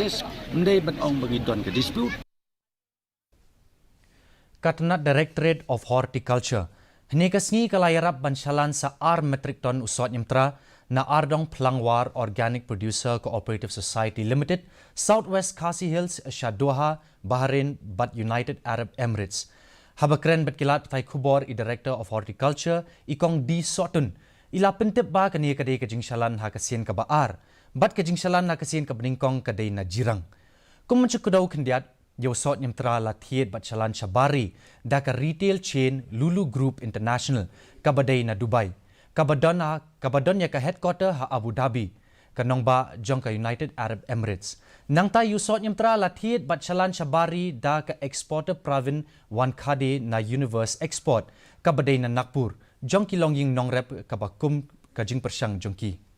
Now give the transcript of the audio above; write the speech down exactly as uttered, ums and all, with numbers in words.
Ym dei ban ong ba ngi don ka dispute. Ka tnat Directorate of Horticulture hynne ka sngi ka la ïarap ban shalan sa ar metric ton u sohniamtra na Ardong Phlangwar Organic Producer Cooperative Society Limited, South West Khasi Hills, sha Doha, Bahrain bad United Arab Emirates. Haba kren bad ki lad pathai khubor, i Director of Horticulture, i Kong D Sohtun, i la pyntip ba kane ka dei ka jingshalan ha ka sien kaba ar bad ka jingshalan ha ka sien kaba nyngkong ka dei na Jirang. Kum ban shu kdew khyndiat, ïa u sohniamtra la thied bad shalan sha bar ri da ka retail chain Lulu Group International kaba dei na Dubai, kaba don ha, kaba don ïa ka headquarter ha Abu Dhabi, ka nongbah jong ka United Arab Emirates. Nangta ïa u sohniamtra la thied bad shalan sha bar ri da ka exporter Pravin Wankhede na Universe Export kaba dei na Nagpur, jong ki longïing nongrep kaba kum ka jingpyrshang jong ki.